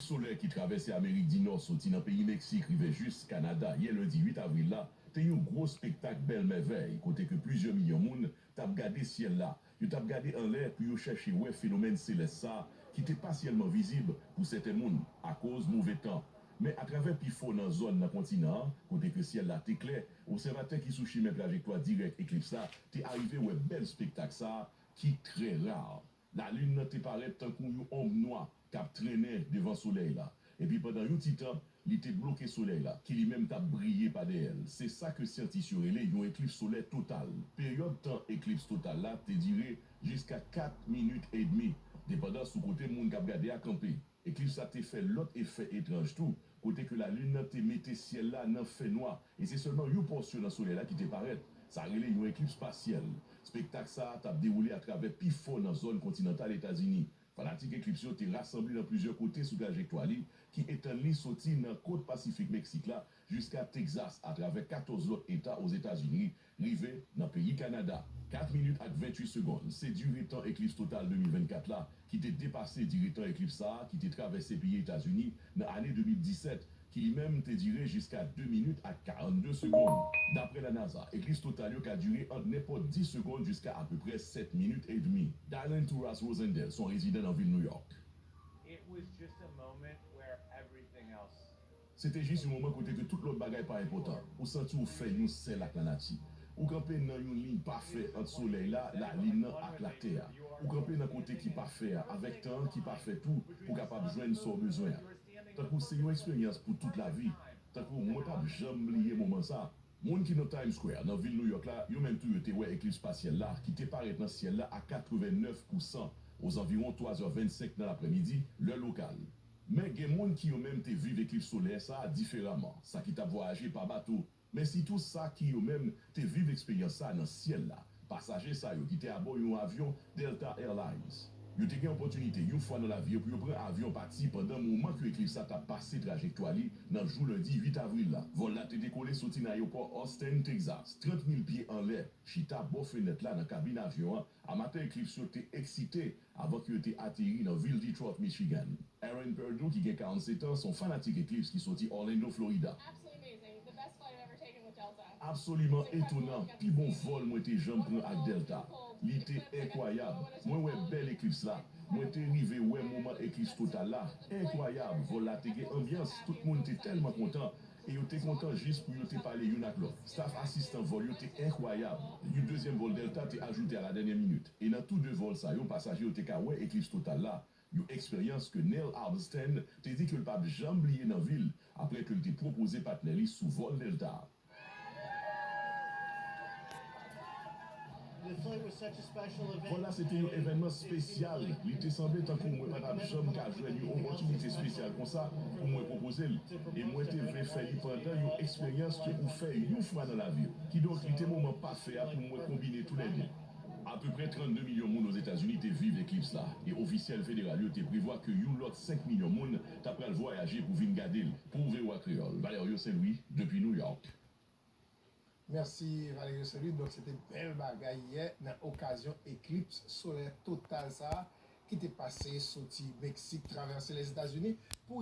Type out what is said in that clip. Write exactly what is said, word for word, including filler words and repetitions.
Solè ki travèse Amerik di Nò soti nan peyi Meksik rive jis Kanada yè lendi uit avril la te yon gwo spektak bèl mèvèy kote ke plizyè milyon moun t ap gade syèl la, yo t ap gade anlè pou yo chèche wè fenomèn selès sa a ki te pasyèlman vizib pou sèten moun akoz move tan. Men atravè pifò nan zòn nan kontinan an, kote ke syèl la te klè, obsèvatè ki sou chimen trajektwa dirèk eklips la te arive wè bèl spektak sa a ki trè ra. Lalin nan te parèt tankou yon onm nwa k ap trennen devan Solèy la, epi pandan yon ti tan, li te bloke Solèy la, ki li menm t ap briye pa dèyè l. Se sa ke syantis yo rele yon eklips solè total. Peryòd tan eklips total la te dire jiska kat minit edmi, depandan sou kote moun k ap gade a kanpe. Eklips la te fè lòt efè etranj tou, kote ke lalin nan te mete syèl la nan fènwa, e se sèlman yon pòsyon nan Solèy la ki te parèt. Sa rele yon eklips pasyèl. Spektak sa a t ap dewoule atravè pifò nan zòn kontinantal Etazini. Fanatik eklips yo te rasanble nan plizyè kote sou trajektwa li, ki etann li soti nan kot Pasifik Meksik la jiska Tegzas atravè katòz lòt eta Ozetazini, rive nan peyi Kanada. Kat minit ak venntuit segonn, se dire tan eklips total de mil vennkat la, ki te depase dire tan eklips sa a ki te travèse peyi Etazini nan ane de mil disèt, ki li menm te dire jiska de minit ak karannde segonn. Daprè la NASA, eklips total yo ka dire ant nenpòt dis segonn jiska apeprè sèt minit edmi. Dylan Turas Rosendale se yon rezidan nan vil New York. It was just a moment where everything else Se te jis yon moman kote ke tout lòt bagay pa enpòtan. Ou santi w fè yon sèl ak lanati. Ou kanpe nan yon liy pafè ant solèy la, lalin nan ak latè a. Ou kanpe nan kote ki pafè a, avèk tan an ki pafè tou, pou w kapab jwenn sa w bezwen an. Tankou se yon eksperyans pou tout lavi. Tankou mwen p ap janm bliye moman sa a. Moun ki nan Times Square, nan vil New York la, yo menm tou yo te wè eklips pasyèl la, ki te parèt nan syèl la a katrevennnèf pousan, ozanviwon twazè vennsenk nan laprèmidi, lè lokal. Men gen moun ki yo menm te viv eklips solè sa a diferaman, sa ki t ap vwayaje pa bato, men sitou sa ki yo menm te viv eksperyans sa a nan syèl la, pasaje sa yo ki te abò yon avyon Delta Airlines. Yo te gen opòtinite yon fwa nan lavi yo pou yo pran avyon pati pandan moman ke eklips la t ap pase trajektwa li nan jou lendi uit avril la. Vòl la te dekole soti nan ayewopò Austin, Texas, trant mil pye anlè, chita bò fenèt la nan kabin avyon an, amatè eklips yo te eksite avan ke yo te ateri nan vil Detroit, Michigan. Aaron Perdue, ki gen karannsèt an, se yon fanatik eklips ki soti Orlando, Florida. Absolutely amazing. The best flight I've ever taken with Delta. Absoliman etonan, pi bon vòl mwen te janm pran ak Delta. Li te enkwayab. Mwen wè bèl eklips la. Mwen te rive wè moman eklips total la. Enkwayab, vòl la te gen anbyans, tout moun te tèlman kontan, e yo te kontan jis pou yo te pale youn ak lòt. Staf asistan vòl yo te enkwayab. Yon dezyèm vòl Delta te ajoute a la dènyè minit. E nan tou de vòl sa yo, pasaje yo te ka wè eklips total la. Yon eksperyans ke Neil Halberstam te di ke l p ap janm bliye nan vi l, apre ke l te pwopoze patnè li sou vòl Delta a. Vòl la se te yon evènman espesyal. Li te sanble tankou mwen pa t ap janm ka jwenn yon opòtinite espesyal konsa pou mwen pwopoze l. E mwen te vle fè li pandan yon eksperyans ke ou fè yon fwa nan lavi w. Kidonk, li te moman pafè a pou mwen konbine toulède. Apeprè trannde milyon moun Ozetazini te viv eklips la, e ofisyèl federal yo te prevwa ke yon lòt senk milyon moun ta pral vwayaje pou vin gade l. Pou V O A Kreyòl, Valerio Saint-Louis, depi New York. Mèsi, Valerio Saint-Louis. Donk, se te bèl bagay yè nan okazyon eklips solè total sa a ki te pase soti Meksik, travèse Lèzetazini, pou